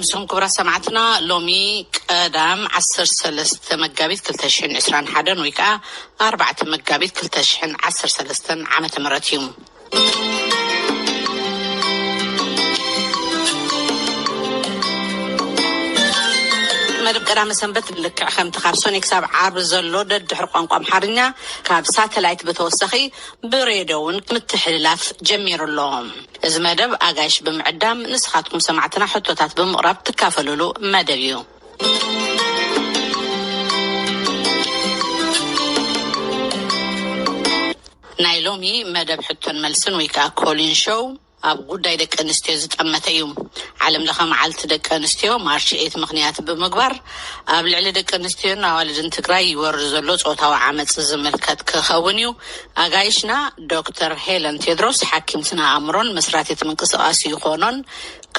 ምስኹም ክቡራት ሰማዕትና፣ ሎሚ ቀዳም ዓሰርተ ሰለስተ መጋቢት ክልተ ሽሕን ዕስራን ሓደን ወይ ከዓ ኣርባዕተ መጋቢት ክልተ ሽሕን ዓሰርተ ሰለስተን ዓመተ ምህረት እዩ። መደብ ቀዳመ ሰንበት ልክዕ ከምቲ ካብ ሶኒ ክሳብ ዓርቢ ዘሎ ደድሕሪ ቋንቋ ኣምሓርኛ ካብ ሳተላይት ብተወሳኺ ብሬድዮ እውን ምትሕልላፍ ጀሚሩ ኣሎ። እዚ መደብ ኣጋይሽ ብምዕዳም ንስኻትኩም ሰማዕትና ሕቶታት ብምቕራብ ትካፈሉሉ መደብ እዩ። ናይ ሎሚ መደብ ሕቶን መልስን ወይ ከዓ ኮሊን ሾው ኣብ ጉዳይ ደቂ ኣንስትዮ ዝጠመተ እዩ። ዓለም ለኸ መዓልቲ ደቂ ኣንስትዮ ማርች ኤት ምኽንያት ብምግባር ኣብ ልዕሊ ደቂ ኣንስትዮን ኣዋልድን ትግራይ ይወርድ ዘሎ ጾታዊ ዓመፅ ዝምልከት ክኸውን እዩ። ኣጋይሽና ዶክተር ሄለን ቴድሮስ ሓኪም ስነ ኣእምሮን መስራቲት ምንቅስቃስ ይኾኖን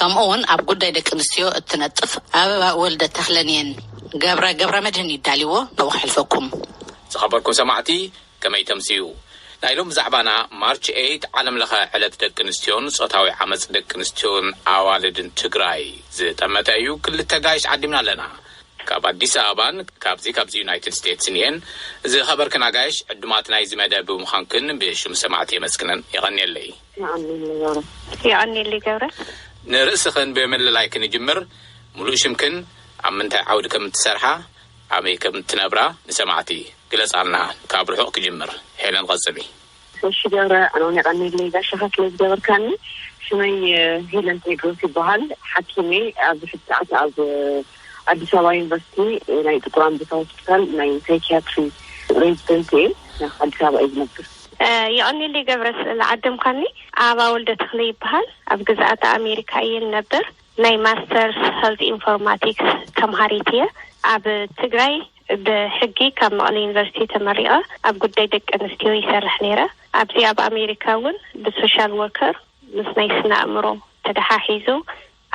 ከምኡ እውን ኣብ ጉዳይ ደቂ ኣንስትዮ እትነጥፍ ኣበባ ወልደ ተኽለን እየን። ገብረ ገብረ መድህን ይዳልዎ ንኡ ክሕልፈኩም። ዝኸበርኩም ሰማዕቲ ከመይ ተምስዩ? ናይ ሎም ዛዕባና ማርች ኤት ዓለም ለኸ ዕለት ደቂ ኣንስትዮን ጾታዊ ዓመፅ ደቂ ኣንስትዮን ኣዋልድን ትግራይ ዝጠመተ እዩ። ክልተ ጋይሽ ዓዲምና ኣለና። ካብ ኣዲስ ኣበባን ካብዚ ካብዚ ዩናይትድ ስቴትስን እየን። ዝኸበርክን ኣጋይሽ ዕዱማት ናይዚ መደብ ብምዃንክን ብሽም ሰማዕቲ የመስግነን። የቐንየለይ። የቐንየለይ ገብረ። ንርእስኽን ብምልላይ ክንጅምር፣ ሙሉእ ሽምክን፣ ኣብ ምንታይ ዓውዲ ከም እትሰርሓ፣ ኣበይ ከም እትነብራ ንሰማዕቲ ግለጻልና። ካብ ርሑቕ ክጅምር። ሄለን ቀጽሊ። እሺ ገብረ፣ ኣነ እውን የቐንየለይ ጋሻኻ ስለ ዝገበርካኒ። ሽመይ ሄለን ቴድሮስ ይበሃል። ሓኪም እየ። ኣብዚ ሕጂ ሰዓት ኣብ ኣዲስ ኣበባ ዩኒቨርሲቲ ናይ ጥቁር ኣንበሳ ሆስፒታል ናይ ሳይኪያትሪ ሬዚደንት እየ። ኣዲስ ኣበባ እየ ዝነብር። የቐንየለይ ገብረ ስለ ዓደምካኒ። ኣበባ ወልደ ተኽለ ይበሃል። ኣብ ግዝኣት ኣሜሪካ እየ ንነብር። ናይ ማስተርስ ሄልት ኢንፎርማቲክስ ተምሃሪት እየ። ኣብ ትግራይ ብሕጊ ካብ መቐለ ዩኒቨርሲቲ ተመሪቐ ኣብ ጉዳይ ደቂ ኣንስትዮ ይሰርሕ ነይረ። ኣብዚ ኣብ ኣሜሪካ እውን ብሶሻል ወርከር ምስ ናይ ስነ ኣእምሮ ተደሓሒዙ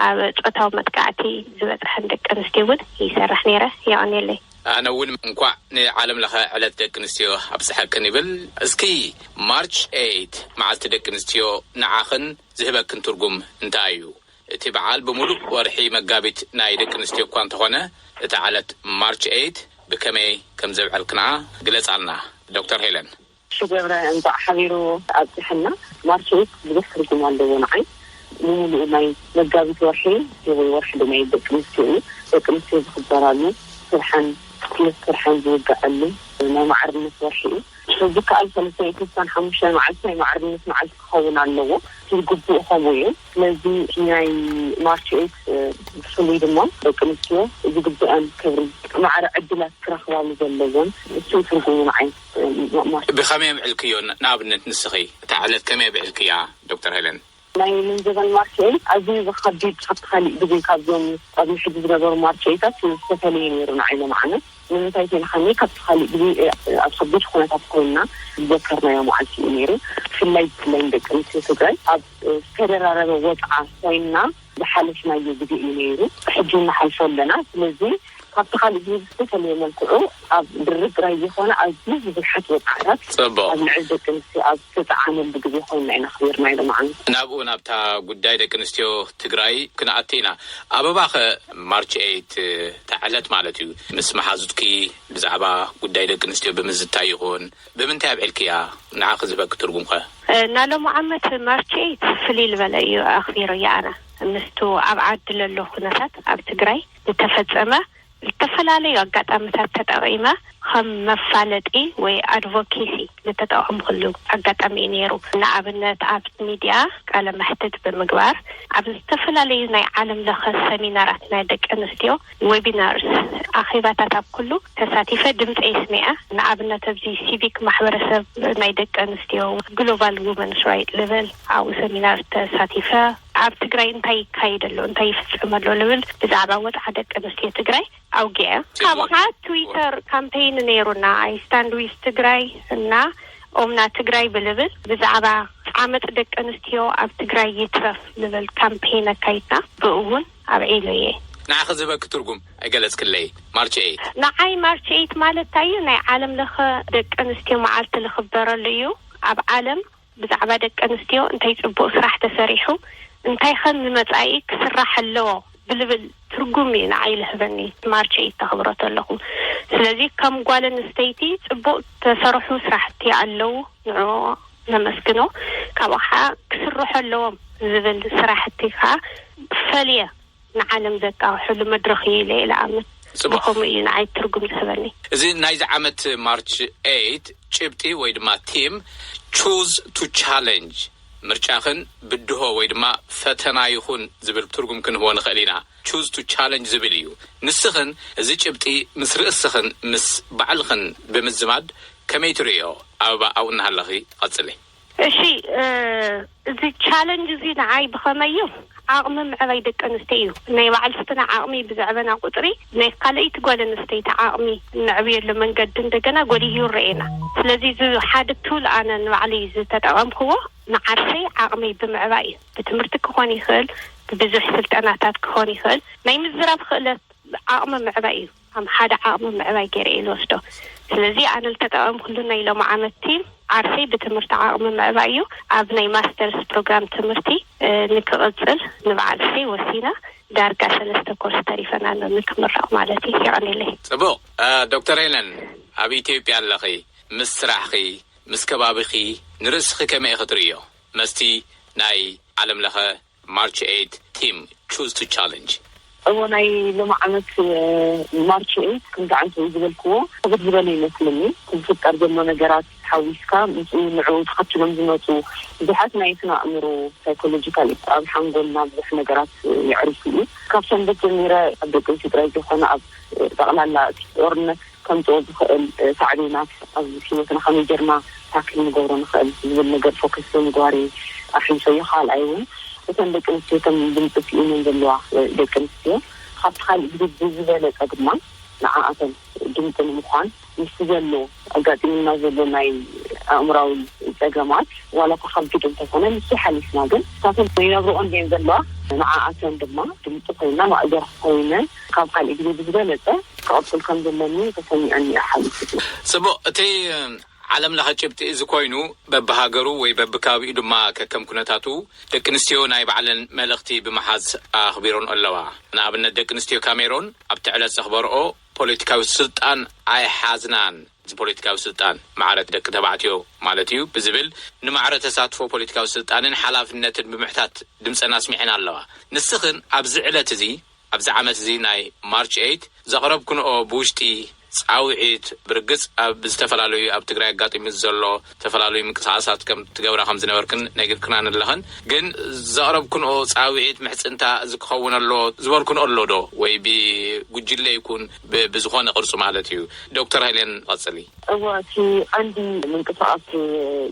ኣብ ጾታዊ መጥቃዕቲ ዝበፅሐን ደቂ ኣንስትዮ እውን ይሰርሕ ነይረ። የቐንየለይ። ኣነ እውን እንኳዕ ንዓለም ለኸ ዕለት ደቂ ኣንስትዮ ኣብፀሐክን ይብል። እስኪ ማርች ኤይት መዓልቲ ደቂ ኣንስትዮ ንዓኽን ዝህበክን ትርጉም እንታይ እዩ? እቲ በዓል ብምሉእ ወርሒ መጋቢት ናይ ደቂ ኣንስትዮ እኳ እንተኾነ፣ እታ ዕለት ማርች ኤይት ብከመይ ከም ዘብዐልክንኣ ግለጻልና ዶክተር ሄለን። ሽገብረ እንኳዕ ሓቢሩ ኣብፅሐና። ማርች ኤይት ብዙሕ ትርጉም ኣለዎ ንዓይ። ብምሉኡ ናይ መጋቢት ወርሒ ወይ ወርሒ ዶ ናይ ደቂ ኣንስትዮ እዩ። ደቂ ኣንስትዮ ዝኽበራሉ፣ ስርሐን፣ ክልተ ስርሐን ዝውገዐሉ ናይ ማዕርነት ወርሒ እዩ። ሕዚ ከኣል ሰለስተ ሚእቲ ስሳን ሓሙሽተ መዓልቲ ናይ ማዕርነት መዓልቲ ክኸውን ኣለዎ። እቲ ዝግብኡ ከምኡ እዩ። ስለዚ ናይ ማርች ኤይት ብፍሉይ ድማ ደቂ ኣንስትዮ ዝግብአን ክብሪ ማዕረ ዕድላት ክረኽባሉ ዘለዎን እሱ ትርጉሙ ንዓይ ማርች። ብኸመይ ኣብዕልክዮ? ንኣብነት ንስኺ እታ ዕለት ከመይ ኣብዕልክያ ዶክተር ሄለን? ናይ ምን ዘበን ማርች ኤይት ኣዝዩ ዝኸቢድ ካብቲ ካሊእ ግዜ ካብዞም ኣብ ንሕጂ ዝነበሩ ማርች ኤይታት ዝተፈለየ ነይሩ ንዓይ ለማዓነት። ንምንታይ ተይልካኒ ካብቲ ካሊእ ግዜ ኣብ ከቢድ ኩነታት ኮይንና ዝዘከርናዮ መዓልቲ እዩ ነይሩ። ብፍላይ ብፍላይ ንደቂ ኣንስትዮ ትግራይ ኣብ ዝተደራረበ ወፅዓ ኮይንና ዝሓለፍናዮ ግዜ እዩ ነይሩ። ሕጂ ንሓልፎ ኣለና። ስለዚ ካብቲ ካልእ ግዜ ብዝተፈለየ መልክዑ ኣብ ድርብ ጥራይ ዘይኮነ ኣዝዩ ብዙሓት ወፅዓታት ኣብ ልዕሊ ደቂ ኣንስትዮ ኣብ ዝተፀዓነሉ ግዜ ኮይንና ኢና ክቢርና ኢሎም ዓመት። ናብኡ ናብታ ጉዳይ ደቂ ኣንስትዮ ትግራይ ክንኣቲ ኢና። ኣበባኸ ማርች ኤይት እታ ዕለት ማለት እዩ ምስ መሓዙትኪ ብዛዕባ ጉዳይ ደቂ ኣንስትዮ ብምዝታይ ይኹን ብምንታይ ኣብዒልክያ ንዓኺ ዝህበኪ ትርጉምኸ? ናሎም ዓመት ማርች ኤይት ፍልይ ዝበለ እዩ ኣኽቢረዮ ኣነ ምስቱ ኣብ ዓዲ ለሎ ኩነታት ኣብ ትግራይ ዝተፈጸመ ዝተፈላለዩ ኣጋጣሚታት ተጠቒመ ከም መፋለጢ ወይ ኣድቮኬሲ ዝተጠቐምኩሉ ኣጋጣሚ እዩ ነይሩ። ንኣብነት ኣብ ሚድያ ቃለ መሕትት ብምግባር ኣብ ዝተፈላለዩ ናይ ዓለም ለኸ ሰሚናራት ናይ ደቂ ኣንስትዮ ዌቢናርስ ኣኼባታት ኣብ ኩሉ ተሳቲፈ ድምፀ የስሚዐ። ንኣብነት ኣብዚ ሲቪክ ማሕበረሰብ ናይ ደቂ ኣንስትዮ ግሎባል ውመንስ ራይት ልብል ኣብኡ ሰሚናር ተሳቲፈ። ኣብ ትግራይ እንታይ ይካየድ ኣሎ እንታይ ይፍፀም ኣሎ ልብል ብዛዕባ ወፅዓ ደቂ ኣንስትዮ ትግራይ ኣውጊዐ። ካብ ትዊተር ካምፔይን ነይሩና ኣይ ስታንድ ዊዝ ትግራይ እና ኦምና ትግራይ ብልብል ብዛዕባ ዓመፅ ደቂ ኣንስትዮ ኣብ ትግራይ ይትረፍ ልብል ካምፔይን ኣካይድና ብእውን ኣብ ዒሉ እየ። ንዓኺ ዝህበኪ ትርጉም ኣይገለፅክለይ። ማርች ኤይት ንዓይ ማርች ኤይት ማለት እንታይ እዩ? ናይ ዓለም ለኸ ደቂ ኣንስትዮ መዓልቲ ዝኽበረሉ እዩ። ኣብ ዓለም ብዛዕባ ደቂ ኣንስትዮ እንታይ ፅቡቅ ስራሕ ተሰሪሑ እንታይ ከም ንመፃኢ ክስራሕ ኣለዎ ብልብል ትርጉም እዩ ንዓይ ልህበኒ። ማርች ኤይት ተኽብሮ ተለኹ። ስለዚ ከም ጓል ኣንስተይቲ ጽቡቕ ተሰርሑ ስራሕቲ ኣለዉ፣ ንዕኡ ነመስግኖ። ካብኡ ከዓ ክስርሑ ኣለዎም ዝብል ስራሕቲ ከዓ ፈልየ ንዓለም ዘጣቕሕሉ መድረኽ እዩ ኢለ እየ ልኣምን። ጽቡቕ። ብኸምኡ እዩ ንዓይ ትርጉም ዝህበኒ። እዚ ናይዚ ዓመት ማርች ኤይት ጭብጢ ወይ ድማ ቲም ቹዝ ቱ ቻለንጅ፣ ምርጫኽን ብድሆ ወይ ድማ ፈተና ይኹን ዝብል ትርጉም ክንህቦ ንኽእል ኢና። ቹዝ ቱ ቻለንጅ ዝብል እዩ። ንስኽን እዚ ጭብጢ ምስ ርእስኽን ምስ ባዕልኽን ብምዝማድ ከመይ ትርእዮ? ኣበባ፣ ኣብኡ እናሃለኺ ቀጽሊ። እሺ፣ እ፣ እዚ ቻለንጅ እዚ ንዓይ ብኸመይ እዩ? ዓቕሚ ምዕባይ ደቂ ኣንስትዮ እዩ። ናይ ባዕልስትና ዓቕሚ ብዘዕበና ቁጽሪ፣ ናይ ካልኣይቲ ጓል ኣንስተይቲ ዓቕሚ እነዕብየሉ መንገዲ እንደገና ጎሊሁ ይረኤና። ስለዚ እዚ ሓደ ቱል ኣነ ንባዕለይ ዝተጠቐምክዎ ንዓርሰይ ዓቕሚ ብምዕባይ እዩ። ብትምህርቲ ክኾን ይኽእል፣ ብብዙሕ ስልጠናታት ክኾን ይኽእል። ናይ ምዝራብ ክእለት ዓቕሚ ምዕባይ እዩ። ከም ሓደ ዓቕሚ ምዕባይ ገይረ እየ ዝወስዶ። ስለዚ ኣነ ዝተጠቐምኩሉ ናይ ሎሚ ዓመት ቲም ዓርሰይ ብትምህርቲ ዓቕሚ ምዕባይ እዩ። ኣብ ናይ ማስተርስ ፕሮግራም ትምህርቲ፣ እ፣ ንክቕጽል ንበዓልሰይ ወሲነ። ዳርጋ ሰለስተ ኮርስ ተሪፈና ኣሎ ንክምረቕ ማለት እዩ። የቐንየለይ። ጽቡቕ። እ፣ ዶክተር ሄለን፣ ኣብ ኢትዮጵያ ኣለኺ። ምስ ስራሕኺ፣ ምስ ከባቢኺ፣ ንርእስኺ ከመይ ኢኺ ትርእዮ? መስቲ ናይ ዓለም ለኸ ማርች ኤይት ቲም ቹዝ ቱ ቻለንጅ። እዎ፣ ናይ ሎሚ ዓመት፣ እ፣ ማርች ኤይት ከምዚ ዓንተ ዝበልክዎ ክብር ዝበለ ይመስለኒ። ዝፍጠር ዘሎ ነገራት ሓዊስካ ምስኡ ንዕኡ ተኸትሎም ዝመፁ ብዙሓት ናይ ስነ ኣእምሮ ሳይኮሎጂካል ኣብ ሓንጎልና ብዙሕ ነገራት፣ እ፣ የዕርፉ እዩ። ካብ ሰንበት ጀሚረ ኣብ ደቂ ኣንስትዮ ጥራይ ዘይኮነ ኣብ፣ እ፣ ጠቕላላ እቲ ጦርነት ከምፅኦ ዝኽእል፣ እ፣ ሳዕቤናት ኣብ ህይወትና ከመይ ጌርና ታክል ንገብሮ ንኽእል ዝብል ነገር ፎከስ ብምግባር እዩ ኣሕሊፈዮ። ካልኣይ እውን እተን ደቂ ኣንስትዮ ከም ድምፂ ስኢነን ዘለዋ፣ እ፣ ደቂ ኣንስትዮ ካብቲ ካልእ ግዜ ብዝበለፀ ድማ ንዓኣተን ድምፂ ንምዃን ምስቲ ዘሎ ኣጋጢሙና ዘሎ ናይ ኣእምራዊ ፀገማት ዋላ እኳ ከቢድ እንተኾነ ንሱ ሓሊፍና ግን እሳተን ይነብርኦ እንድየን ዘለዋ ንዓኣተን ድማ ድምፂ ኮይና ማእገር ኮይነ ካብ ካልእ ግዜ ብዝበለፀ ክቐፅል ከም ዘለኒ ተሰሚዐኒ እያ ሓሊፉ። ጽቡቕ፣ እቲ ዓለም ለኸ ጭብጢ እዚ ኮይኑ በብሃገሩ ወይ በብከባቢኡ ድማ ከከም ኩነታቱ ደቂ ኣንስትዮ ናይ ባዕለን መልእኽቲ ብምሓዝ ኣኽቢሮን ኣለዋ። ንኣብነት ደቂ ኣንስትዮ ካሜሮን ኣብቲ ዕለት ዘኽበርኦ ፖለቲካዊ ስልጣን ኣይሓዝናን፣ እዚ ፖለቲካዊ ስልጣን ማዕረ ደቂ ተባዕትዮ ማለት እዩ ብዝብል ንማዕረ ተሳትፎ ፖለቲካዊ ስልጣንን ሓላፍነትን ብምሕታት ድምፀን ኣስሚዐን ኣለዋ። ንስኽን ኣብዚ ዕለት እዚ ኣብዚ ዓመት እዚ ናይ ማርች ኤይት ዘቕረብክንኦ ብውሽጢ ጻውዒት ብርግጽ ኣብ ዝተፈላለዩ ኣብ ትግራይ ኣጋጢሙ ዘሎ ዝተፈላለዩ ምንቅስቓሳት ከም ትገብራ ከም ዝነበርክን ነጊርክናን ኣለኽን። ግን ዘቕረብክንኦ ጻውዒት ምሕጽንታ እዚ ክኸውን ኣሎ ዝበልክንኦ ኣሎ ዶ? ወይ ብጉጅለ ይኩን ብ-፣ ብዝኾነ ቅርጹ ማለት እዩ። ዶክተር ሄሌን ቀጽሊ። እወ፣ እቲ ቀንዲ ምንቅስቓስ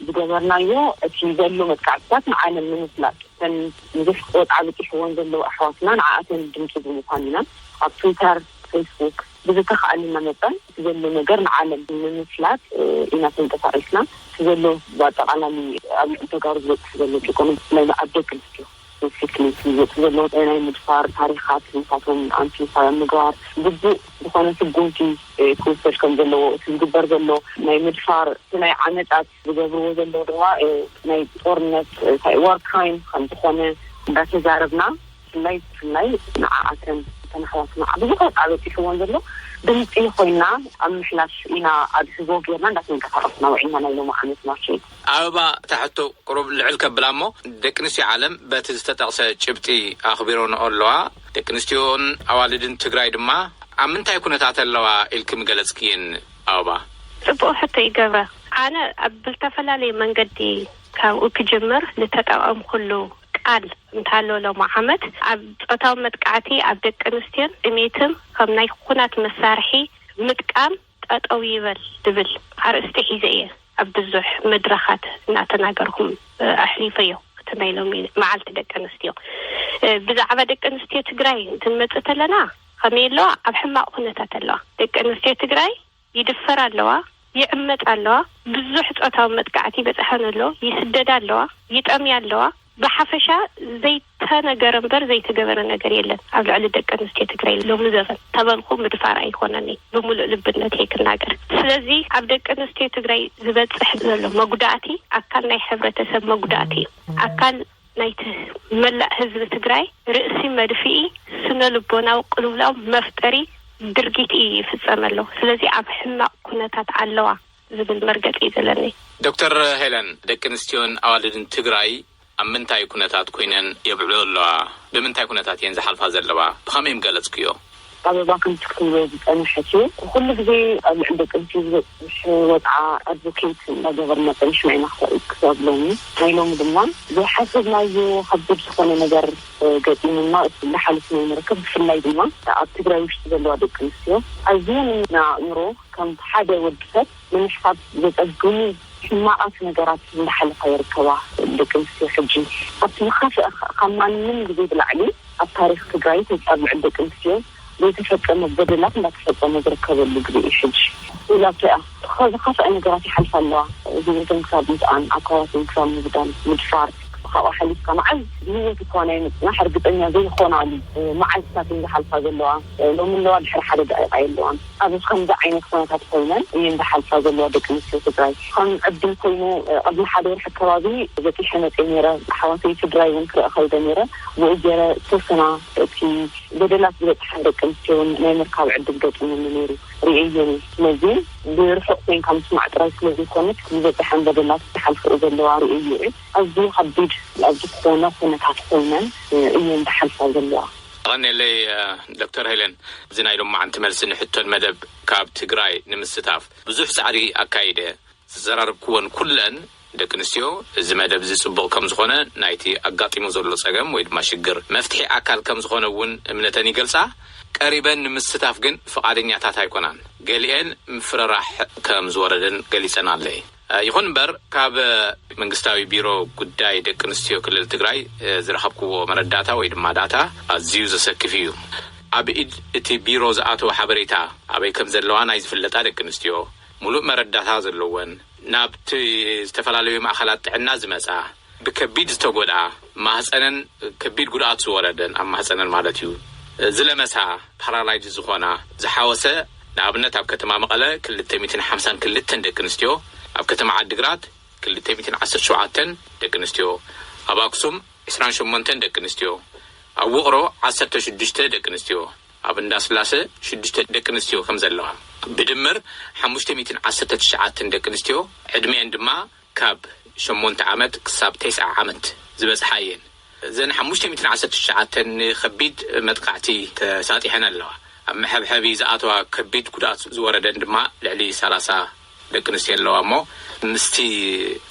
ዝገበርናዮ እቲ ዘሎ መጥቃዕትታት ንዓለም ንምፍላጥ እተን ብዙሕ ጾታ በጺሕወን ዘለዉ ኣሕዋትና ንዓኣተን ድምፂ ብምዃን ኢና። ኣብ ትዊተር፣ ፌስቡክ ብዝተኻእለና መጠን እቲ ዘሎ ነገር ንዓለም ንምፍላጥ፣ እ፣ ኢና ተንቀሳቒስና። እቲ ዘሎ ብኣጠቓላሊ ኣብ ልዕሊ ተጋሩ ዝበፅሕ ዘሎ ጭቆና ብፍላይ ኣብ ደቂ ኣንስትዮ ስፔሲፊክሊ ዝወፅእ ዘሎ ናይ ምድፋር ታሪኻት ንሳቶም ኣምፕሊፋይ ኣብ ምግባር ግቡእ ዝኾነ ስጉምቲ፣ እ፣ ክውሰድ ከም ዘለዎ እቲ ዝግበር ዘሎ ናይ ምድፋር እቲ ናይ ዓመፃት ዝገብርዎ ዘለዉ ድማ፣ እ፣ ናይ ጦርነት፣ እ፣ እንታይ ዋር ክራይም ከም ዝኾነ እንዳተዛረብና ብፍላይ ብፍላይ ንዓኣተን እተን ኣሕዋትና ብዙሕ ወጻኢ በፂሕዎን ዘሎ ድምፂ ኮይና ኣብ ምሕላፍ ኢና ኣብ ህዝቦ ጌርና እንዳተንቀሳቐስና ውዒልና ናይ ሎሚ ዓመት ማርች። ኣበባ፣ እታ ሕቶ ቁሩብ ልዕል ከብላ እሞ፣ ደቂ ኣንስትዮ ዓለም በቲ ዝተጠቕሰ ጭብጢ ኣኽቢሮንኦ ኣለዋ። ደቂ ኣንስትዮን ኣዋልድን ትግራይ ድማ ኣብ ምንታይ ኩነታት ኣለዋ ኢልኪ ምገለጽክየን ኣበባ? ጽቡቕ ሕቶ እዩ ገብረ። ኣነ ኣብ ዝተፈላለየ መንገዲ ካብኡ ክጅምር ዝተጠቐምኩሉ ቃል እንተሎ ሎሚ ዓመት ኣብ ጾታዊ መጥቃዕቲ ኣብ ደቂ ኣንስትዮን ጥሜትን ከም ናይ ኩናት መሳርሒ ምጥቃም ጠጠው ይበል ዝብል ኣርእስቲ ሒዘ እየ ኣብ ብዙሕ መድረኻት እናተናገርኩም፣ እ፣ ኣሕሊፈዮ። እቲ ናይ ሎሚ መዓልቲ ደቂ ኣንስትዮ፣ እ፣ ብዛዕባ ደቂ ኣንስትዮ ትግራይ እንትንመጽእ ተለና ከመይ ኣለዋ? ኣብ ሕማቕ ኩነታት ኣለዋ። ደቂ ኣንስትዮ ትግራይ ይድፈር ኣለዋ፣ ይዕመጽ ኣለዋ፣ ብዙሕ ጾታዊ መጥቃዕቲ ይበጽሐን ኣሎ፣ ይስደዳ ኣለዋ፣ ይጠምያ ኣለዋ። ብሓፈሻ ዘይተነገረ እምበር ዘይተገበረ ነገር የለን ኣብ ልዕሊ ደቂ ኣንስትዮ ትግራይ ሎሚ ዘበን። ተበልኩ ምድፋር ኣይኮነን፣ ብምሉእ ልብነት እየ ክናገር። ስለዚ ኣብ ደቂ ኣንስትዮ ትግራይ ዝበፅሕ ዘሎ መጉዳእቲ ኣካል ናይ ሕብረተሰብ መጉዳእቲ እዩ። ኣካል ናይቲ መላእ ህዝቢ ትግራይ ርእሲ መድፍኢ ስነ ልቦናዊ ቅልውላው መፍጠሪ ድርጊት እዩ ይፍጸመ ኣሎ። ስለዚ ኣብ ሕማቕ ኩነታት ኣለዋ ዝብል መርገጺ እዩ ዘለኒ። ዶክተር ሄለን፣ ደቂ ኣንስትዮን ኣዋልድን ትግራይ ኣብ ምንታይ ኩነታት ኮይነን የብዕሉ ኣለዋ? ብምንታይ ኩነታት እየን ዝሓልፋ ዘለዋ? ብኸመይ ምገለጽክዮ? ኣበባ ከምቲ ክትብሎ ዝጸንሐት እዩ። ኩሉ ግዜ ኣብ ልዕሊ ደቂ ኣንስትዮ ዝበጽሕ ወጽዓ ኣድቮኬት እንዳገበርና ጸኒሕና ኢና ክሳብ ሎሚ። ናይ ሎሚ ድማ ዘይሓሰብናዮ ከቢድ ዝኾነ ነገር ገጢሙና፣ እሱ እንዳሓለፍና ንርከብ። ብፍላይ ድማ ኣብ ትግራይ ውሽጢ ዘለዋ ደቂ ኣንስትዮ ኣዝየን ንኣእምሮ ከም ሓደ ወዲ ሰብ ንምሕሳብ ዘጸግሙ ሕማቓት ነገራት እንዳሓለፋ ይርከባ። ደቂ ኣንስትዮ ሕጂ ኣብቲ ዝኸፍአ፣ ካብ ማንም ግዜ ብላዕሊ ኣብ ታሪኽ ትግራይ ተጻብዕን ደቂ ኣንስትዮ ዘይተፈጸመ በደላት እንዳተፈጸመ ዝርከበሉ ግዜ እዩ ሕጂ። ኢላቶ እያ። ዝኸፍአ ነገራት ይሓልፋ ኣለዋ። ህይወተን ክሳብ ምስኣን፣ ኣካላተን ክሳብ ምጉዳል፣ ምድፋር፣ ካብኡ ሓሊፍካ መዓዝ ብህይወት እኳ ናይ ምጽናሕ እርግጸኛ ዘይኾናሉ መዓልትታት እየን ዝሓልፋ ዘለዋ። ሎሚ ኣለዋ፣ ድሕሪ ሓደ ደቂቃ የለዋን። ኣብ ከምዚ ዓይነት ኩነታት ኮይነን እየን ዝሓልፋ ዘለዋ ደቂ ኣንስትዮ ትግራይ። ከም ዕድል ኮይኑ፣ ቅድሚ ሓደ ወርሒ ኣከባቢ በጺሐ መጽየ ነይረ። ኣሕዋተይ ስድራይ እውን ክርኢ ከይደ ነይረ። ብኡ ገይረ ዝተወሰና እቲ በደላት ዝበጽሐን ደቂ ኣንስትዮ እውን ናይ ምርካብ ዕድል ገጢሙኒ ነይሩ። ርእየየን እየ። ስለዚ ብርሑቕ ኮይንካ ምስማዕ ጥራይ ስለ ዘይኮነስ፣ ዝበጽሐን በደላት ዝሓልፍኦ ዘለዋ ርእየዮ እየ። ኣዝዩ ከቢድ ኣብ ዝኾነ ኩነታት ኮይነን እየን ዝሓልፋ ዘለዋ። የቐንየለይ፣ ዶክተር ሄለን፣ እዚ ናይ ሎማዓንቲ መልሲ ንሕቶን መደብ ካብ ትግራይ ንምስታፍ ብዙሕ ጻዕሪ ኣካይደ። ዘዘራረብክወን ኩለን ደቂ ኣንስትዮ፣ እዚ መደብ እዚ ጽቡቕ ከም ዝኾነ፣ ናይቲ ኣጋጢሙ ዘሎ ጸገም ወይ ድማ ሽግር መፍትሒ ኣካል ከም ዝኾነ እውን እምነተን ይገልጻ። ቀሪበን ንምስታፍ ግን ፍቓደኛታት ኣይኮናን። ገሊኤን ምፍርራሕ ከም ዝወረደን ገሊጸን ኣለይ። ይኹን እምበር፣ ካብ መንግስታዊ ቢሮ ጉዳይ ደቂ ኣንስትዮ ክልል ትግራይ ዝረኸብክዎ መረዳእታ ወይ ድማ ዳታ ኣዝዩ ዘሰክፍ እዩ። ኣብ ኢድ እቲ ቢሮ ዝኣተወ ሓበሬታ ኣበይ ከም ዘለዋ ናይ ዝፍለጣ ደቂ ኣንስትዮ፣ ሙሉእ መረዳእታ ዘለወን፣ ናብቲ ዝተፈላለዩ ማእኸላት ጥዕና ዝመጻ፣ ብከቢድ ዝተጎድኣ፣ ማህፀነን ከቢድ ጉድኣት ዝወረደን፣ ኣብ ማህፀነን ማለት እዩ፣ ዝለመሳ፣ ፓራላይዝ ዝኾና ዝሓወሰ፣ ንኣብነት ኣብ ከተማ መቐለ ክልተ ሚእትን ሓምሳን ክልተን ደቂ ኣንስትዮ፣ ኣብ ከተማ ዓዲግራት ክልተ ሚእትን ዓሰርተ ሸውዓተን ደቂ ኣንስትዮ፣ ኣብ ኣክሱም ዕስራን ሸሞንተን ደቂ ኣንስትዮ፣ ኣብ ውቕሮ ዓሰርተ ሽዱሽተ ደቂ ኣንስትዮ፣ ኣብ እንዳስላሰ ሽዱሽተ ደቂ ኣንስትዮ ከም ዘለዋ፣ ብድምር ሓሙሽተ ሚእትን ዓሰርተ ትሽዓተን ደቂ ኣንስትዮ፣ ዕድመኤን ድማ ካብ ሸሞንተ ዓመት ክሳብ ተስዓ ዓመት ዝበጽሓ እየን። እዘን ሓሙሽተ ሚእትን ዓሰርተ ትሽዓተን ንኸቢድ መጥቃዕቲ ተሳጢሐን ኣለዋ። ኣብ መሐብሐቢ ዝኣተዋ ከቢድ ጉድኣት ዝወረደን ድማ ልዕሊ ሰላሳ ደቂ ኣንስትዮ ኣለዋ። እሞ ምስቲ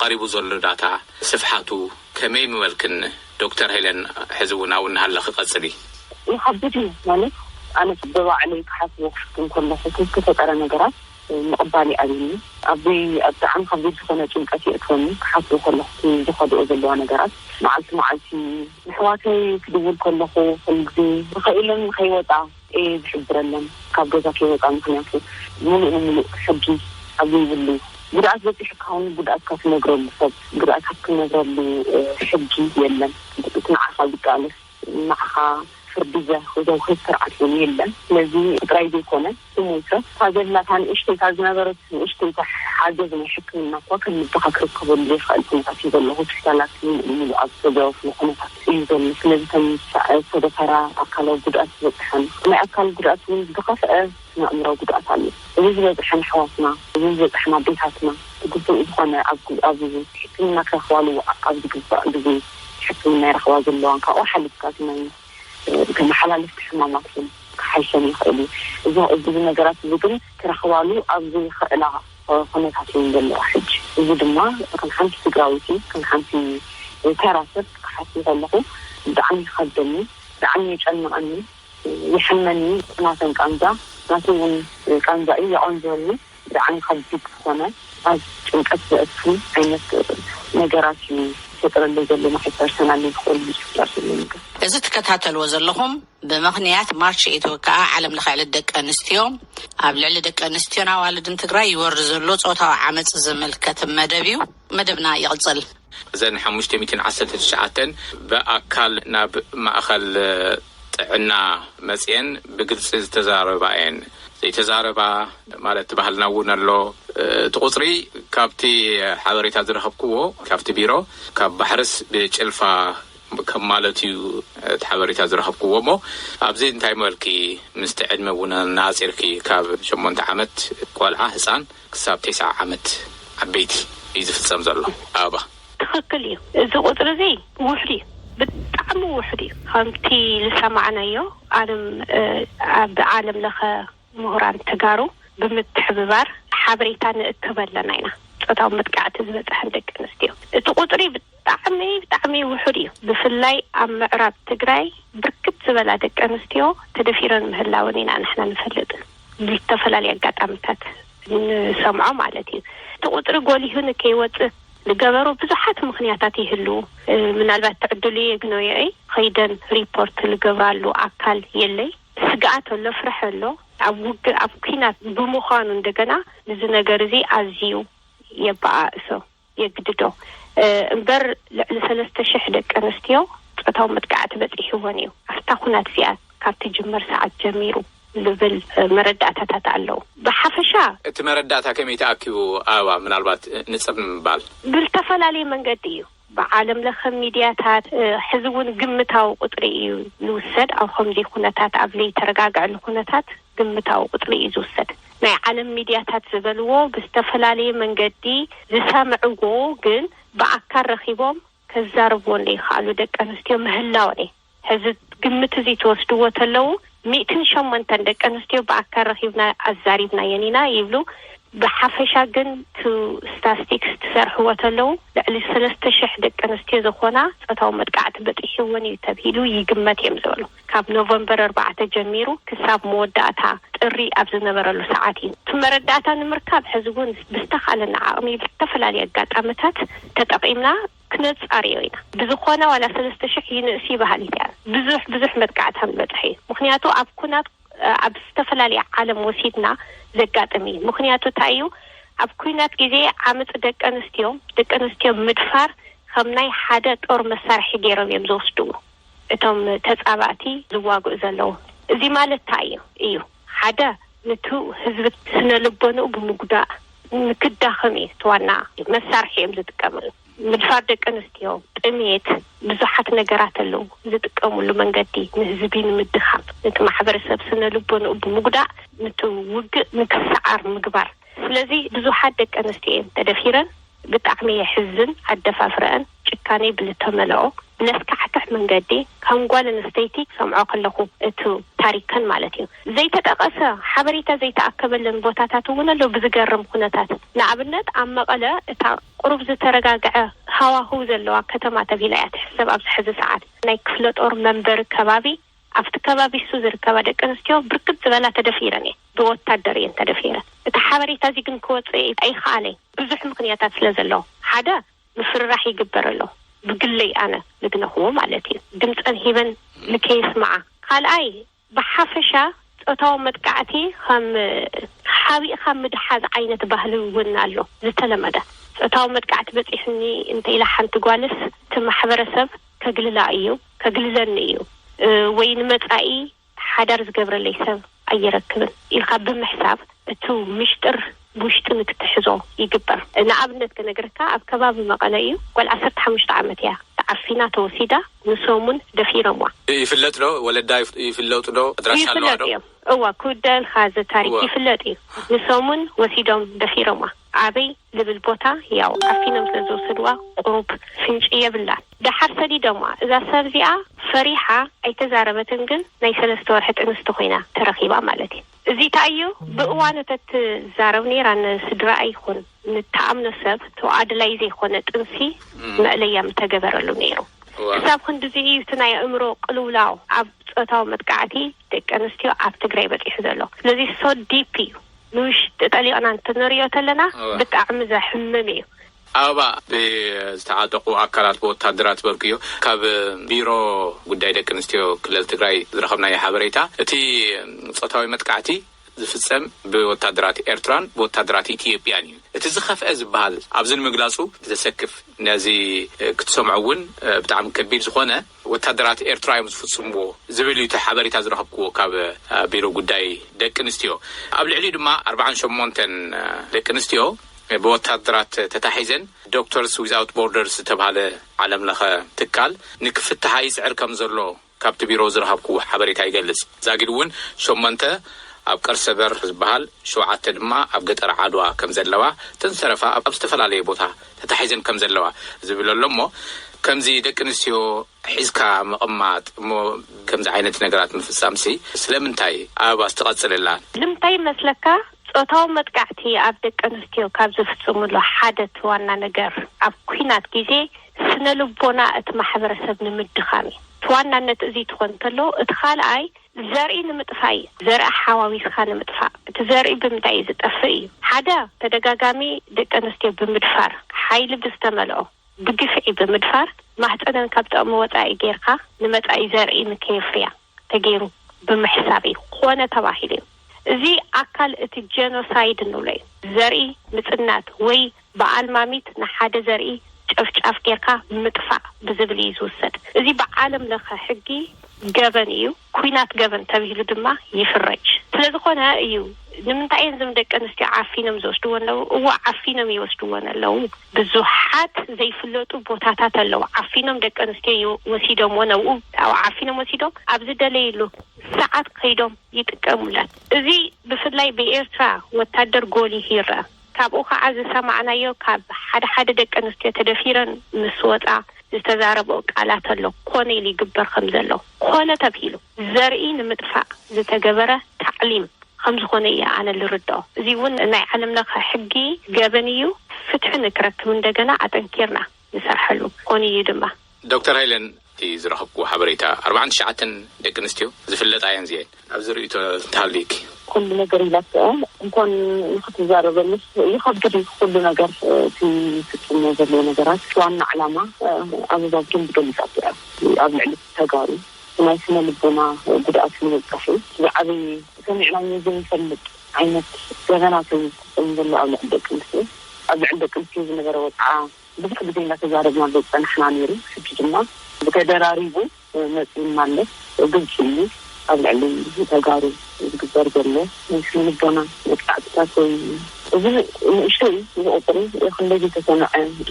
ቀሪቡ ዘሎ ዳታ ስፍሓቱ ከመይ ምበልክን ዶክተር ሄለን፣ ሕዚ እውን ኣብኡ እናሃለኺ ቀጽሊ። ይኸብድ እዩ። ማለት፣ ኣነ ብባዕለይ ክሓስቦ ክፍትን ከለኹ፣ እቲ ዝተፈጠረ ነገራት ምቕባል ይኣብየኒ። ኣብዚ ኣብ ብጣዕሚ ከቢድ ዝኾነ ጭንቀት የእትወኒ፣ ክሓስቦ ከለኹ፣ እቲ ዝኸድኦ ዘለዋ ነገራት። መዓልቲ መዓልቲ ንሕዋተይ ክድውል ከለኹ፣ ኩሉ ግዜ ተኸኢለን ንኸይወጻ እየ ዝሕብረለን፣ ካብ ገዛ ከይወጻ። ምኽንያቱ፣ ምሉእ ንምሉእ ሕጊ ኣብ ዘይብሉ፣ ጉድኣት በጺሑካ እውን ጉድኣትካ ትነግረሉ ሰብ፣ ጉድኣትካ ትነግረሉ፣ እ፣ ሕጊ የለን። እቲ ንዓኻ ዝቃለስ፣ ንዓኻ ፍርዲ ዘ-፣ ዘውህብ ስርዓት እውን የለን። ስለዚ ጥራይ ዘይኮነ፣ ስሙይ ሰብ፣ እታ ዘላታ ንእሽተይ፣ እታ ዝነበረት ንእሽተይ፣ እታ ሓገዝ ናይ ሕክምና እኳ ከም ልብኻ ክርከበሉ ዘይክእል ኩነታት እዩ ዘሎ። ሆስፒታላት ምሉእ ንምሉእ ኣብ ዝተገወፍሉ ኩነታት እዩ ዘሎ። ስለዚ፣ ከም ዝተደፈራ፣ ኣካላዊ ጉድኣት ዝበፅሐን፣ ናይ ኣካል ጉድኣት እውን ዝኸፍአ ናይ ኣእምራዊ ጉድኣት ኣሎ። እዚ ዝበፅሐን ኣሕዋትና፣ እዚ ዝበፅሐን ኣዴታትና፣ እቲ ግቡእ ዝኾነ ኣብ፣ ኣብ ሕክምና ክረኽባሉ ኣብ ዝግባእ ግዜ ሕክምና ይረኽባ ዘለዋን፣ ካብኡ ሓሊፍካ እቲ ናይ፣ እ፣ ተመሓላለፍቲ ሕማማት እውን ክሓይሸን ይኽእል እዩ። እዚ፣ እዚ ነገራት እዚ ግን ክረኽባሉ ኣብ ዘይኽእላ ኩነታት እየን ዘለዋ ሕጂ። እዚ ድማ ከም ሓንቲ ትግራወይቲ፣ ከም ሓንቲ ተራ ሰብ ክሓስብ ከለኹ ብጣዕሚ ይኸብደኒ፣ ብጣዕሚ የጨንቐኒ። ይሕመኒ፣ ናተን ቃንዛ፣ ናተይ እውን ቃንዛ እዩ፣ የቐንዘወኒ። ብጣዕሚ ከቢድ ዝኾነ፣ ኣብ ጭንቀት ዘእቱ ዓይነት ነገራት እዩ ዝፈጥረለይ ዘሎ፣ ናይ ፐርሰናል ክኾን ዝፍጠር ዘሎ ነገር። እዚ ትከታተልዎ ዘለኹም፣ ብምኽንያት ማርች ኤይት ወይ ከዓ ዓለም ለኸ ዕለት ደቂ ኣንስትዮ፣ ኣብ ልዕሊ ደቂ ኣንስትዮን ኣዋልድን ትግራይ ይወርድ ዘሎ ጾታዊ ዓመፅ ዝምልከት መደብ እዩ። መደብና ይቕጽል። እዘን ሓሙሽተ ሚእትን ዓሰርተ ትሽዓተን ብኣካል ናብ ማእኸል ጥዕና መፅየን ብግልፂ ዝተዛረባ እየን። ዘይተዛረባ ማለት ባህልና እውን ኣሎ። እቲ ቁፅሪ ካብቲ ሓበሬታ ዝረኸብክዎ ካብቲ ቢሮ፣ ካብ ባሕርስ ብጭልፋ ከም ማለት እዩ እቲ ሓበሬታ ዝረኸብክዎ። እሞ ኣብዚ እንታይ መልኪ ምስቲ ዕድመ እውን ኣነጻጺርኪ ካብ ሸሞንተ ዓመት ቆልዓ ህፃን ክሳብ ተስዓ ዓመት ዓበይቲ እዩ ዝፍጸም ዘሎ ኣበባ። ትኽክል እዩ። እዚ ቁፅሪ እዚ ውሕድ እዩ፣ ብጣዕሚ ውሕድ እዩ። ከምቲ ዝሰማዕናዮ ዓለም፣ እ፣ ኣብ ዓለም ለኸ ምሁራን ተጋሩ ብምትሕብባር ሓበሬታ ንእክብ ኣለና ኢና። ጾታዊ መጥቃዕቲ ዝበፅሐን ደቂ ኣንስትዮ እቲ ቁፅሪ ብጣዕሚ ብጣዕሚ ውሑድ እዩ። ብፍላይ ኣብ ምዕራብ ትግራይ ብርክት ዝበላ ደቂ ኣንስትዮ ተደፊረን ምህላወን ኢና ንሕና ንፈልጥ፣ ብዝተፈላለየ ኣጋጣሚታት ንሰምዖ ማለት እዩ። እቲ ቁፅሪ ጎሊሁ ንከይወፅእ ዝገበሩ ብዙሓት ምኽንያታት ይህልዉ። እ፣ ምናልባት ትዕድሉ የግኖዮ እይ፣ ኸይደን ሪፖርት ዝገብራሉ ኣካል የለይ። ስግኣት ኣሎ፣ ፍርሒ ኣሎ። ኣብ ውግእ፣ ኣብ ኲናት ብምዃኑ እንደገና እዚ ነገር እዚ ኣዝዩ የበኣእሶ፣ የግድዶ። እ፣ እምበር ልዕሊ ሰለስተ ሽሕ ደቂ ኣንስትዮ ጾታዊ መጥቃዕቲ በጺሕወን እዩ። ኣብታ ኹናት እዚኣ ካብ ትጅመር ሰዓት ጀሚሩ ዝብል፣ እ፣ መረዳእታታት ኣለዉ። ብሓፈሻ እቲ መረዳእታ ከመይ ተኣኪቡ? ኣበባ፣ ምናልባት፣ እ፣ ንጽር ንምባል ብዝተፈላለየ መንገዲ እዩ። ብዓለም ለኸ ሚድያታት፣ እ፣ ሕዚ እውን ግምታዊ ቁጽሪ እዩ ዝውሰድ። ኣብ ከምዚ ኩነታት፣ ኣብ ዘይተረጋግዐሉ ኩነታት ግምታዊ ቁጽሪ እዩ ዝውሰድ። ናይ ዓለም ሚድያታት ዝበልዎ ብዝተፈላለየ መንገዲ ዝሰምዕዎ፣ ግን ብኣካል ረኺቦም ከዛርብዎ ዘይከኣሉ ደቂ ኣንስትዮ ምህላወን እዩ። ሕዚ ግምት እዚ ትወስድዎ ተለዉ፣ ሚእትን ሸሞንተን ደቂ ኣንስትዮ ብኣካል ረኺብና ኣዛሪብናየን ኢና ይብሉ። ብሓፈሻ ግን ቱ ስታስቲክስ ትሰርሕዎ ተለዉ፣ ልዕሊ ሰለስተ ሽሕ ደቂ ኣንስትዮ ዝኾና ጾታዊ መጥቃዕቲ በጺሕወን እዩ ተብሂሉ ይግመት እዮም ዝበሉ። ካብ ኖቨምበር ኣርባዕተ ጀሚሩ ክሳብ መወዳእታ ጥሪ ኣብ ዝነበረሉ ሰዓት እዩ። እቲ መረዳእታ ንምርካብ ሕዚ እውን ብዝተኻለና ዓቕሚ ብዝተፈላለየ ኣጋጣሚታት ተጠቒምና ክነጻርዮ ኢና። ብዝኾነ ዋላ ሰለስተ ሽሕ ይንእስ ይበሃል እዩ። ብዙሕ፣ ብዙሕ መጥቃዕቲ ከም ዝበጽሐ እዩ። ምኽንያቱ ኣብ ኩናት፣ እ፣ ኣብ ዝተፈላለየ ዓለም ወሲድና ዘጋጥም እዩ። ምኽንያቱ እንታይ እዩ? ኣብ ኩናት ግዜ ዓመጽ ደቂ ኣንስትዮ፣ ደቂ ኣንስትዮ ምድፋር ከም ናይ ሓደ ጦር መሳርሒ ገይሮም እዮም ዝወስድዎ እቶም ተጻባእቲ ዝዋግኡ ዘለዉ። እዚ ማለት እንታይ እዩ? እዩ ሓደ፣ ንቱ ህዝቢ ስነ ልቦንኡ ብምጉዳእ ንክዳኸም እዩ እቲ ዋና መሳርሒ እዮም ዝጥቀምሉ። ምድፋር ደቂ ኣንስትዮ፣ ጥሜት፣ ብዙሓት ነገራት ኣለዉ ዝጥቀምሉ መንገዲ ንህዝቢ ንምድኻም፣ ነቲ ማሕበረሰብ ስነ ልቦንኡ ብምጉዳእ፣ ነቲ ውግእ ንክሰዓር ምግባር። ስለዚ ብዙሓት ደቂ ኣንስትዮ እየን ተደፊረን። ብጣዕሚ የሕዝን። ኣደፋፍረአን ጭካኔ ብልተመልኦ ብለስካሕክሕ መንገዲ ከም ጓል ኣንስተይቲ ሰምዖ ከለኹ፣ እቲ ታሪከን ማለት እዩ። ዘይተጠቐሰ ሓበሬታ ዘይተኣከበለን ቦታታት እውን ኣሎ ብዝገርም ኩነታት። ንኣብነት ኣብ መቐለ እታ ቁሩብ ዝተረጋግዐ ሃዋህው ዘለዋ ከተማ ተባሂላ እያ ትሕሰብ ኣብዚ ሕዚ ሰዓት። ናይ ክፍለ ጦር መንበሪ ከባቢ፣ ኣብቲ ከባቢ እሱ ዝርከባ ደቂ ኣንስትዮ ብርክት ዝበላ ተደፊረን እየን፣ ብወታደር እየን ተደፊረን። እቲ ሓበሬታ እዚ ግን ክወፅእ ኣይከኣለይ። ብዙሕ ምኽንያታት ስለ ዘሎ፣ ሓደ ምፍርራሕ ይግበር ኣሎ፣ ብግለይ ኣነ ዝግነኽዎ ማለት እዩ፣ ድምፀን ሂበን ንከየስምዓ። ካልኣይ ብሓፈሻ ጾታዊ መጥቃዕቲ ከም ሓቢእኻ ምድሓዝ ዓይነት ባህሊ እውን ኣሎ ዝተለመደ። ጾታዊ መጥቃዕቲ በጺሑኒ እንተ ኢላ ሓንቲ ጓልስ፣ እቲ ማሕበረሰብ ከግልላ እዩ፣ ከግልለኒ እዩ፣ እ፣ ወይ ንመጻኢ ሓዳር ዝገብረለይ ሰብ ኣይረክብን ኢልካ ብምሕሳብ፣ እቲ ምሽጥር ብውሽጢ ንክትሕዞ ይግበር። ንኣብነት ክነግረካ፣ ኣብ ከባቢ መቐለ እዩ፣ ጓል ዓሰርተ ሓሙሽተ ዓመት እያ፣ ተዓፊና ተወሲዳ፣ ንሶም እውን ደፊሮምዋ። ይፍለጥ ዶ? ወለዳ ይፍ-፣ ይፍለጡ ዶ? ኣድራሻ ኣለዋ ይፍለጥ ዶ? እዮም። እዋ፣ ክውደልካ እዚ ታሪክ እዋ። ይፍለጥ እዩ። ንሶም እውን ወሲዶም ደፊሮምዋ። ኣበይ ዝብል ቦታ፣ ያው ዓፊኖም ስለ ዝወሰድዋ፣ ቁሩብ ፍንጪ የብላን። ደሓር ሰዲዶምዋ። እዛ ሰብ እዚኣ ፈሪሓ ኣይተዛረበትን፣ ግን ናይ ሰለስተ ወርሒ ጥንስቲ ኮይና ተረኺባ ማለት እዩ። እዚ እንታይ እዩ? ብእዋኑ ተትዛረብ ነይራ፣ ንስድራኣ ይኹን ንተኣምኖ ሰብ፣ ተኣድላይ ዘይኮነ ጥንሲ እም። መእለያ ምተገበረሉ ነይሩ። እዋ። ክሳብ ክንድዚ እዩ እቲ ናይ ኣእምሮ ቅልውላው ኣብ ጾታዊ መጥቃዕቲ ደቂ ኣንስትዮ ኣብ ትግራይ በጺሑ ዘሎ። ስለዚ ሶ ዲፕ እዩ። ንውሽጢ ጠሊቕና እንተንሪኦ ተለና እዋ። ብጣዕሚ ዘሕምም እዩ። ኣበባ፣ ብዝተዓጠቑ ኣካላት ብወታደራት በልክዮ፣ ካብ ቢሮ ጉዳይ ደቂ ኣንስትዮ ክልል ትግራይ ዝረኸብናዮ ሓበሬታ፣ እቲ ጾታዊ መጥቃዕቲ ዝፍጸም ብወታደራት ኤርትራን ብወታደራት ኢትዮጵያን እዩ። እቲ ዝኸፍአ ዝበሃል ኣብዚ ንምግላጹ ዘሰክፍ፣ ነዚ ክትሰምዑ እውን ብጣዕሚ ከቢድ ዝኾነ፣ ወታደራት ኤርትራ እዮም ዝፍጽምዎ ዝብል እዩ እቲ ሓበሬታ ዝረኸብክዎ ካብ ቢሮ ጉዳይ ደቂ ኣንስትዮ። ኣብ ልዕሊኡ ድማ ኣርባዓን ሸሞንተን ደቂ ኣንስትዮ ብወታደራት ተታሒዘን ዶክተርስ ዊዛውት ቦርደርስ ዝተባሃለ ዓለም ለኸ ትካል ንክፍትሓ ይፅዕር ከም ዘሎ ካብቲ ቢሮ ዝረሃብኩዎ ሓበሬታ ይገልጽ። ዛጊድ እውን ሸሞንተ ኣብ ቀርሰበር ዝበሃል፣ ሸውዓተ ድማ ኣብ ገጠር ዓድዋ ከም ዘለዋ፣ እተን ዝተረፋ ኣብ ዝተፈላለየ ቦታ ተታሒዘን ከም ዘለዋ ዝብል ኣሎ። እሞ ከምዚ ደቂ ኣንስትዮ ሒዝካ ምቕማጥ እሞ ከምዚ ዓይነት ነገራት ምፍጻምሲ ስለምንታይ ኣበባ ዝተቐጽለላ? ልምታይ መስለካ? ጾታዊ መጥቃዕቲ ኣብ ደቂ ኣንስትዮ ካብ ዝፍጽምሉ ሓደ እቲ ዋና ነገር ኣብ ኲናት ግዜ ስነ ልቦና እቲ ማሕበረሰብ ንምድኻም እዩ። እቲ ዋናነት እዚ ትኾን እንተሎ፣ እቲ ካልኣይ ዘርኢ ንምጥፋእ እዩ። ዘርኢ ሓዋዊስካ ንምጥፋእ። እቲ ዘርኢ ብምንታይ እዩ ዝጠፍእ እዩ? ሓደ፣ ተደጋጋሚ ደቂ ኣንስትዮ ብምድፋር፣ ሓይሊ ብዝተመልኦ ብግፍዒ ብምድፋር፣ ማህፀነን ካብ ጥቕሚ ወፃኢ ጌርካ ንመፃኢ ዘርኢ ንከየፍርያ ተገይሩ ብምሕሳብ እዩ። ኮነ ተባሂሉ እዩ። እዚ ኣካል እቲ ጀኖሳይድ እንብሎ እዩ። ዘርኢ ምፅናት ወይ ብኣልማሚት ንሓደ ዘርኢ ጨፍጫፍ ጌርካ ምጥፋእ ብዝብል እዩ ዝውሰድ። እዚ ብዓለም ለኸ ሕጊ ገበን እዩ። ኲናት ገበን ተብሂሉ ድማ ይፍረጅ። ስለ ዝኾነ እዩ። ንምንታይ እየን እዞም ደቂ ኣንስትዮ ዓፊኖም ዝወስድዎ ኣለዉ? እዋ ዓፊኖም ይወስድዎን ኣለዉ። ብዙሓት ዘይፍለጡ ቦታታት ኣለዉ። ዓፊኖም ደቂ ኣንስትዮ ይወ-፣ ወሲዶምዎ ነብኡ። ኣብኡ ዓፊኖም ወሲዶም ኣብ ዝደለይሉ ሰዓት ከይዶም ይጥቀሙለን። እዚ ብፍላይ ብኤርትራ ወታደር ጎሊሁ ይረአ። ካብኡ ከዓ ዝሰማዕናዮ ካብ ሓደ ሓደ ደቂ ኣንስትዮ ተደፊረን ምስ ወፃ ዝተዛረብኦ ቃላት ኣሎ። ኮነ ኢሉ ይግበር ከም ዘሎ። ኮነ ተብሂሉ ዘርኢ ንምጥፋእ ዝተገበረ ታዕሊም ከም ዝኾነ እየ ኣነ ልርድኦ። እዚ እውን ናይ ዓለም ለኸ ሕጊ ገበን እዩ። ፍትሒ ንክረክብ እንደገና ኣጠንኪርና ንሰርሐሉ ኮን እዩ ድማ። ዶክተር ሃይለን፣ እቲ ዝረኸብኩዎ ሓበሬታ ኣርባዓን ትሽዓተን ደቂ ኣንስትዮ ዝፍለጣ እየን እዚአን። ኣብዚ ርእይቶ እንተሃልዩኪ? ኩሉ ነገር ኢላትኦ እንኳን ንክትዛረበሉስ ይኸብድ እዩ። ኩሉ ነገር እቲ ፍጽሞ ዘለዎ ነገራት ዋና ዕላማ ኣበባ ብደንብ ገሊጻቶ እያ። ኣብ ልዕሊ ተጋሩ ናይ ስነ ልቦና ጉድኣት ንምብጻሕ እዩ። ዝዓበየ ሰሚዕናዮ ዘይንፈልጥ ዓይነት ገበናት እዩ ዝፍጸም ዘሎ ኣብ ልዕሊ ደቂ ኣንስትዮ። ኣብ ልዕሊ ደቂ ኣንስትዮ ዝነበረ ወጽዓ ብዙሕ ግዜ እንዳተዛረብናሉ ዝጸናሕና ነይሩ። ሕጂ ድማ ብተደራሪቡ መጺኡ ማለት ግልጺ እዩ። ኣብ ልዕሊ ተጋሩ ዝግበር ዘሎ ናይ ስነ ልቦና መጥቃዕትታት ወይ እዚ ንእሽተይ ዝቁጽሪ ክንደይ ዘይተሰምዐ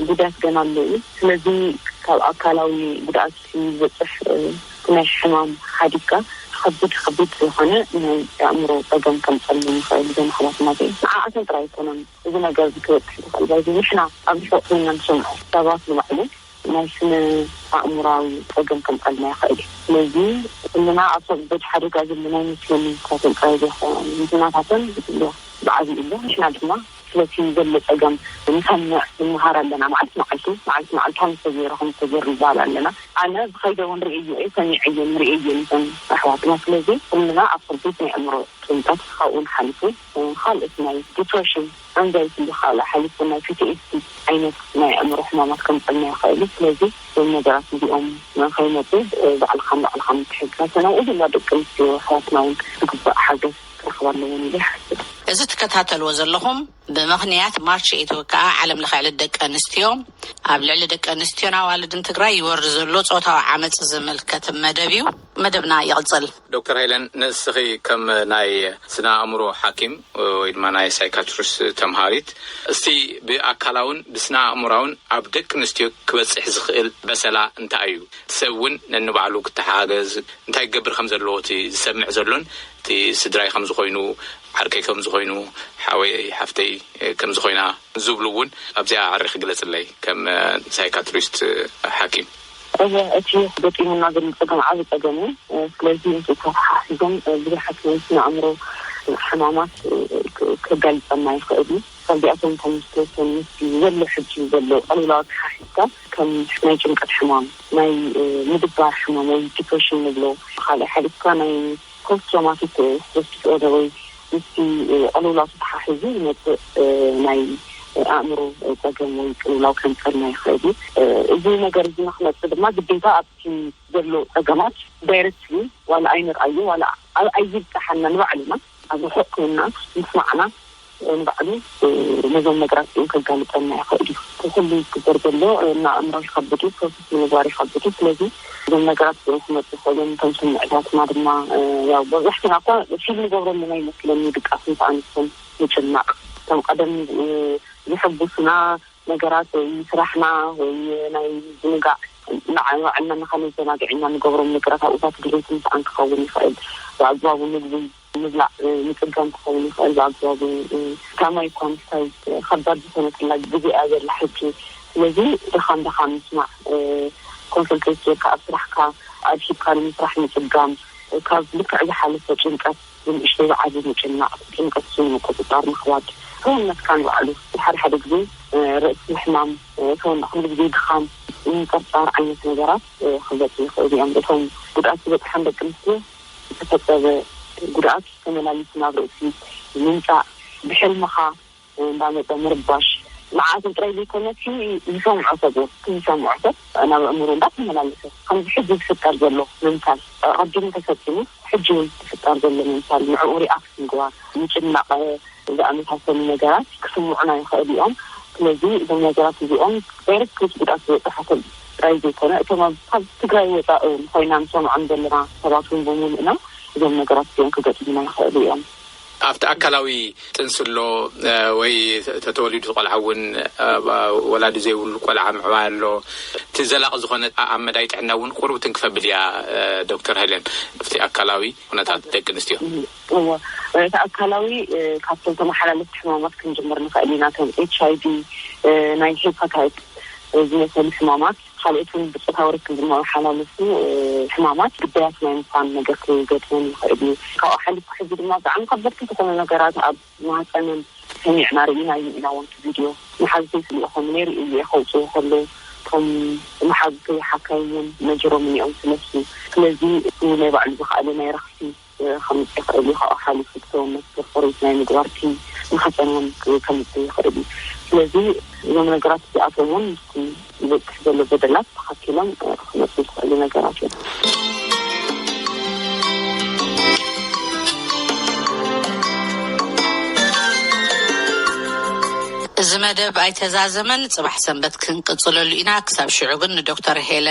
ጉዳት ገና ኣሎ እዩ። ስለዚ ካብ ኣካላዊ ጉድኣት ዝበጽሕ ናይ ሕማም ሓዲግካ ከቢድ ከቢድ ዝኾነ ናይ ኣእምሮ ጸገም ከምጸሉ ይኽእል። ዘን ኣሕዋትና ንዓኣተን ጥራይ ኣይኮነን እዚ ነገር እዚ ክበጽሕ ዝኽእል። በዚ ንሕና ኣብ ርሑቕ ኮይና ንሰምዖ ሰባት ንባዕሉ ናይ ስነ ኣእምራዊ ጸገም ከምጸልና ይኽእል እዩ። ስለዚ ኩልና ኣብ ሰብ በቲ ሓደጋ ዘለና ይመስለኒ። ካብተን ጥራይ ዘይኮነ ምድናታተን ዝፍልያ ብዓብዩ ኣሎ። ንሕና ድማ ስለቲ ዘሎ ጸገም ንሰምዕ፣ ንመሃር ኣለና። መዓልቲ መዓልቲ፣ መዓልቲ መዓልቲ፣ ከም ዝተገይረ፣ ከም ዝተገይሩ ንበሃል ኣለና። ኣነ ብኸይደ እውን ርእየዮ እየ፣ ሰሚዐዮ፣ ንርእየዮ እየን እተን ኣሕዋትና። ስለዚ ኩልና ኣብ ከቢድ ናይ ኣእምሮ ጭንቀት፣ ካብኡ ሓሊፉ ካልኦት ናይ ዲፕሬሽን፣ ኣንዛይቲ፣ ካልእ ሓሊፉ ናይ ፒ ቲ ኤስ ዲ ዓይነት ናይ ኣእምሮ ሕማማት ከምጸልና ይኽእል እዩ። ስለዚ እዞም ነገራት እዚኦም ንኸይመጹ ባዕልኻን ባዕልኻን ምትሕግጋዝ፣ ናብኡ ድማ ደቂ ኣንስትዮ ኣሕዋትና እውን ዝግባእ ሓገዝ ክረኽባ ኣለወን ኢለ ይሓስብ። እዚ ትከታተልዎ ዘለኹም ብምኽንያት ማርች ኤይት ወይ ከዓ ዓለም ለኸ ዕለት ደቂ ኣንስትዮ፣ ኣብ ልዕሊ ደቂ ኣንስትዮን ኣዋልድን ትግራይ ይወርድ ዘሎ ጾታዊ ዓመጽ ዝምልከት መደብ እዩ። መደብና ይቕጽል። ዶክተር ሃይለን፣ ንስኺ ከም ናይ ስነ ኣእምሮ ሓኪም ወይ ድማ ናይ ሳይካትሪስት ተምሃሪት፣ እስቲ ብኣካላውን ብስነ ኣእምራውን ኣብ ደቂ ኣንስትዮ ክበጽሕ ዝኽእል በሰላ እንታይ እዩ? እቲ ሰብ እውን ነንባዕሉ ክተሓጋገዝ እንታይ ክገብር ከም ዘለዎ፣ እቲ ዝሰምዕ ዘሎን እቲ ስድራይ ከም ዝኾይኑ፣ ዓርከይ ከም ዝኾይኑ፣ ሓወይ ሓፍተይ ከም ዝኾይና ዝብሉ እውን ኣብዚኣ ኣዕሪኺ ግለጽለይ ከም ሳይካትሪስት ሓኪም። እወ፣ እቲ ገጢሙና ዘሎ ጸገም ዓቢ ጸገም እዩ። ስለዚ ምስ ተተሓሒዞም ብዙሓት ናይ ስነ ኣእምሮ ሕማማት ከጋልጸና ይኽእል እዩ። ካብዚኣቶም ከም ዝተወሰኑ ምስ ዘሎ ሕጂ ዘሎ ቅልውላው ኣተሓሒዝካ ከም ናይ ጭንቀት ሕማም፣ ናይ ምድባር ሕማም ወይ ዲፕሬሽን ንብሎ፣ ካልእ ሓሊፍካ ናይ ፖስት ትራውማቲክ ስትረስ ዲስኦርደር ወይ ምስቲ ቅልውላው ተተሓሒዙ ዝመጽእ ናይ ኣእምሮ ጸገም ወይ ቅልውላው ከምጸልና ይኽእል እዩ። እዚ ነገር እዚ ንክመጽእ ድማ ግዴታ ኣብቲ ዘሎ ጸገማት ዳይረክትሊ ዋላ ኣይንርኣዮ ዋላ ኣብ ኣይብጽሓና ንባዕልና ኣብ ርሑቕ ኮይንና ምስማዕና ንባዕሉ ነዞም ነገራት እዚኦም ከጋልጸልና ይኽእል እዩ። እቲ ኩሉ ዝግበር ዘሎ ንኣእምሮ ይኸብድ እዩ፣ ፕሮሰስ ንምግባር ይኸብድ እዩ። ስለዚ እዞም ነገራት እዚኦም ክመጹ ይኽእሉ እዮም። እቶም ስምዕታትና ድማ ያው መብዛሕትና እኳ ፊል ንገብሮ ኣለና ይመስለኒ፣ ድቃስ ምስ ኣንስትን ምጭናቕ እቶም ቀደም ዝሕጉሱና ነገራት ወይ ስራሕና ወይ ናይ ዝንጋዕ ንዓና ንኻልእ ዘናግዕና ንገብሮም ነገራት ኣብኡታት ድሌት ምስኣን ክኸውን ይኽእል። ብኣግባቡ ምግቢ ምብላዕ ምፅገም ክኸውን ይኽእል። ብኣግባቡ ታማይ እኳ ምስታይ ከባድ ዝኾነትላ ግዜ እያ ዘላ ሕጂ። ስለዚ ድኻም ድኻም ምስማዕ፣ ኮንሰንትሬት ጌርካ ኣብ ስራሕካ ኣድሂብካ ንምስራሕ ምፅጋም፣ ካብ ልክዕ ዝሓለፈ ጭንቀት ብንእሽተይ ብዓቢ ምጭናቕ፣ ጭንቀት ስኒ ምቁጽጻር ምኽባድ፣ ሰውነትካ ንባዕሉ ሓደ ሓደ ግዜ ርእሲ ምሕማም፣ ሰውነት ኩሉ ግዜ ድኻም፣ ምንጽርጻር ዓይነት ነገራት ክመጹ ይኽእሉ እዮም። እቶም ጉድኣት ዝበጽሖም ደቂ ኣንስትዮ ዝተፈጸመ ጉድኣት ተመላሊሱ ናብ ርእሲ ምምጻእ፣ ብሕልምኻ እንዳመጸ ምርባሽ፣ ንዓኣቶም ጥራይ ዘይኮነሲ ዝሰምዖ ሰብ እውን፣ እቲ ዝሰምዖ ሰብ ናብ ኣእምሮ እንዳተመላለሰ፣ ከምዚ ሕጂ ዝፍጠር ዘሎ ምምሳል፣ ኣቐዲሙ ተፈጺሙ ሕጂ እውን ዝፍጠር ዘሎ ምምሳል፣ ንዕኡ ሪኣክት ምግባር፣ ምጭናቕ ዝኣመሳሰሉ ነገራት ክስምዑና ይኽእሉ እዮም። ስለዚ እዞም ነገራት እዚኦም ዳይሬክት ጉድኣት ዝበፅሓቶም ጥራይ ዘይኮነ፣ እቶም ኣብ ካብ ትግራይ ወፃኢ እውን ኮይና ንሰምዖም ዘለና ሰባት እውን ብምሉእና እዞም ነገራት እዚኦም ክገጥሙና ይኽእሉ እዮም። ኣብቲ ኣካላዊ ጥንሲ ኣሎ፣ ወይ ተተወሊዱ ቆልዓ እውን፣ ወላዲ ዘይብሉ ቆልዓ ምዕባይ ኣሎ። እቲ ዘላቂ ዝኾነ ኣብ መዳይ ጥዕና እውን ቁሩብ ትንክፈብል እያ። ዶክተር ሄለን፣ ኣብቲ ኣካላዊ ኩነታት ደቂ ኣንስትዮ። እዎ፣ እቲ ኣካላዊ ካብቶም ተመሓላለፍቲ ሕማማት ክንጅምር ንኽእል ኢና። ከም ኤች ኣይ ቪ፣ ናይ ሄፓታይት ዝመሰሉ ሕማማት፣ ካልኦት እውን ብፆታዊ ርክብ ዝመሓላለፉ ሕማማት ግዳያት ናይ ምዃን ነገር ክገጥሞም ይኽእል እዩ። ካብኡ ሓሊፉ ሕጂ ድማ ብጣዕሚ ከበድቲ ዝኾኑ ነገራት ኣብ ማህፀንን ሰሚዕና ርኢና እዩ ኢና። ወንቲ ቪድዮ መሓዝተይ ስልኡ ከም ነይሩ እዩ ከውፅኡ ከለዉ፣ እቶም መሓዝተይ ሓካይም እውን ነጅሮም እዮም ስለሱ። ስለዚ እሱ ናይ ባዕሉ ዝኸኣለ ናይ ረኽሲ ከምፅእ ይኽእል እዩ። ካብኡ ሓሊፉ ሰውነት ፐርፎሬት ናይ ምግባር ቲ ንኸፀንዎም ከምፅእ ይኽእል እዩ። ስለዚ እዞም ነገራት እዚኣቶም እውን ምስቲ ዝበፅሕ ዘሎ በደላት ተኸቲሎም ክመፁ ዝኽእሉ ነገራት እዮም። እዚ መደብ ኣይተዛዘመን፣ ፅባሕ ሰንበት ክንቅፅለሉ ኢና። ክሳብ ሽዑ ግን ንዶክተር ሄለን